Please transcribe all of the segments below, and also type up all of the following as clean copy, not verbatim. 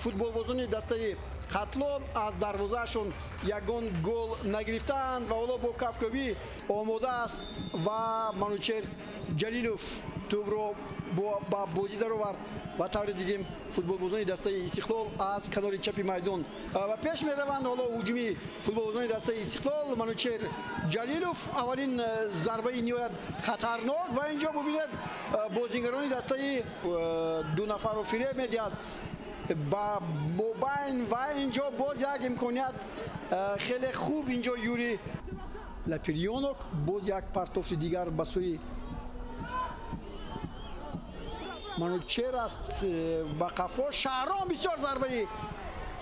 Футболбозони дастаи Хатлон аз дарвозаашон ягон гол нагирифтаанд ва ҳоло бо кафкӯбӣ омода аст ва Манучер Ҷалилов тӯбро ба бозӣ даровард ва тавре дидем, футболбозони дастаи Истиқлол аз канори чапи майдон ва пеш мераванд. Ҳоло ҳуҷуми футболбозони дастаи Истиқлол. Манучер Ҷалилов, аввалин зарбаи ниҳоят хатарнок ва инҷо бубинед, бозингарони дастаи ду нафарро фиреб медиҳад ба мобайн ва инҷо боз як имконият хеле хуб. Инҷо Юрий Лапирёнок, боз як партофти дигар ба сӯи Манучер аст, ба қафо Шаҳром, бисёр зарбаи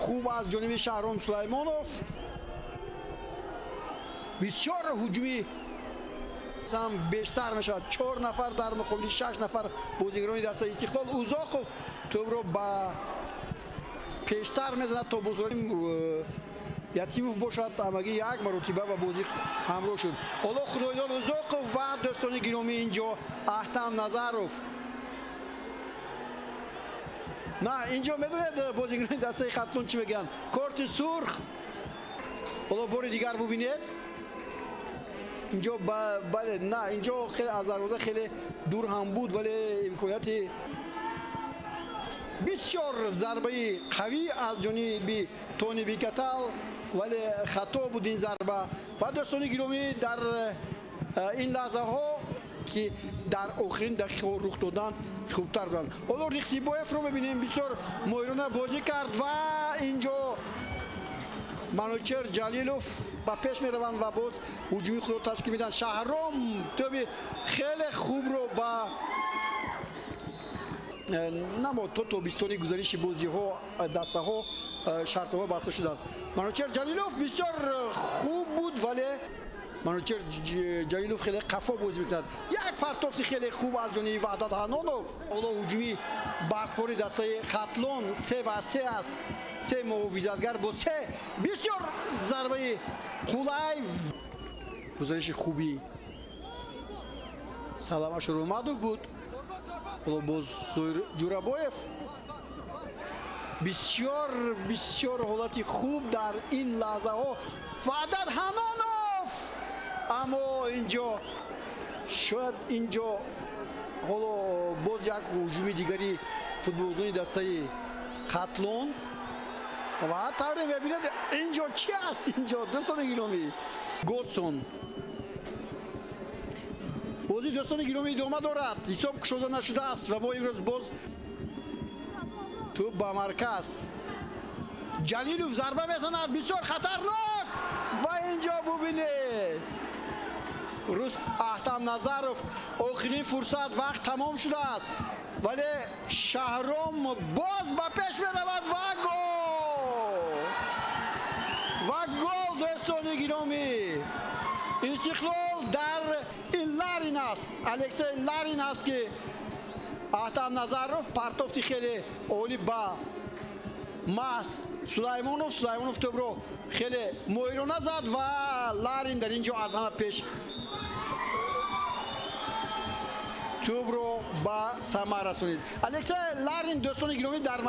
хуб аз ҷониби Шаҳром Сулаймонов. Бисёр ҳуҷуми ҳам бештар мешавад, чор нафар дар муқобили шаш нафар бозигарони дастаи Истиқлол. Узоқов тӯбро ба пештар мезанад то бозори Ятимов бошад, ҳамагӣ як маротиба ба бозӣ ҳамроҳ шуд. Ҳоло Худойдод Узоқов ва дӯстони гиромӣ, инҷо Аҳтам Назаров. На, инҷо медонед, бозигарони дастаи Хатлон чӣ мегӯянд? Корти сурх. Ҳоло бори дигар бубинед инҷо, бале, на, инҷо хеле аз дарвоза хеле дур ҳам буд, вале имконияти бисёр зарбаи қавӣ аз ҷониби Тони Бикатал, вале хато буд ин зарба. Ва дӯстони гиромӣ, дар ин лаҳзаҳо, ки дар охирин дақиқаҳо рух доданд, хубтар буданд. Ҳоло Рихсибоевро мебинем, бисёр моҳирона бозӣ кард ва инҷо Манучер Ҷалилов ба пеш мераванд ва боз ҳуҷуми худро ташкил медиҳанд. Шаҳром тӯби хеле хубро ба намо то тобистони гузариши бозиҳо дастаҳо шартнома баста шудааст. Манучер Ҷалилов бисёр хуб буд, вале Манучер Ҷалилов хеле қафо бозӣ мекунад. Як партофти хеле хуб аз ҷониби Ваҳдат Ҳанонов. Ҳоло ҳуҷуми барқвори дастаи Хатлон 3-3 аст, се муҳофизатгар бо се. Бисёр зарбаи қулай, гузариши хуби Салама Шурумадов буд. Ҳоло боз Зоир Ҷурабоев, бисёр бисёр ҳолати хуб дар ин лаҳзаҳо. Ваҳдат Ҳанонов, аммо инҷо шояд инҷо ҳоло боз як ҳуҷуми дигари футболбозони дастаи Хатлон ва тавре мебинед, инҷо чӣ аст? Инҷо, дӯстони гиромӣ, Годсон. Бозӣ, дӯстони гиромӣ, идома дорад, ҳисоб кушода нашудааст ва мо имрӯз боз тӯб ба марказ. Ҷалилов зарба мезанад, бисёр хатарнок ва инҷо бубинед, рус Аҳтам Назаров, охирин фурсат, вақт тамом шудааст, вале Шаҳром боз ба пеш меравад ва гол, ва гол, дӯстони гиромӣ! Истиқлол дар ин Ларин аст, Алексей Ларин аст, ки Аҳтам Назаров партофти хеле олӣ ба маҳз Сулаймонов. Сулаймонов тӯбро хеле моҳирона зад ва Ларин дар ин ҷо аз ҳама пеш тӯбро ба самар расонид. Алексей Ларин, дӯстони гиромӣ, дар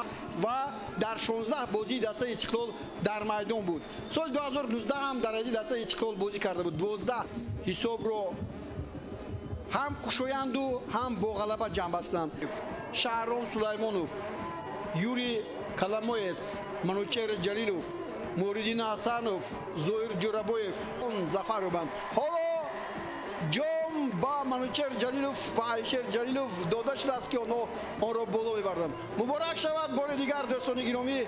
ва дар 16 бозии дастаи Истиқлол дар майдон буд. Соли 2019 ҳам дар ҳайати дастаи Истиқлол бозӣ карда буд. 12 ҳисобро ҳам кушоянду ҳам бо ғалаба ҷамъ бастанд. Шаҳром Сулаймонов, Юрий Коломоец, Манучер Ҷалилов, Муриддин Ҳасанов, Зоир Ҷурабоев зафар ёбанд. Ҳоло ҷом ба Манучер Ҷалилов ва Алишер Ҷалилов дода шудааст, ки онҳо онро боло мебарданд. Муборак шавад бори дигар, дӯстони гиромӣ.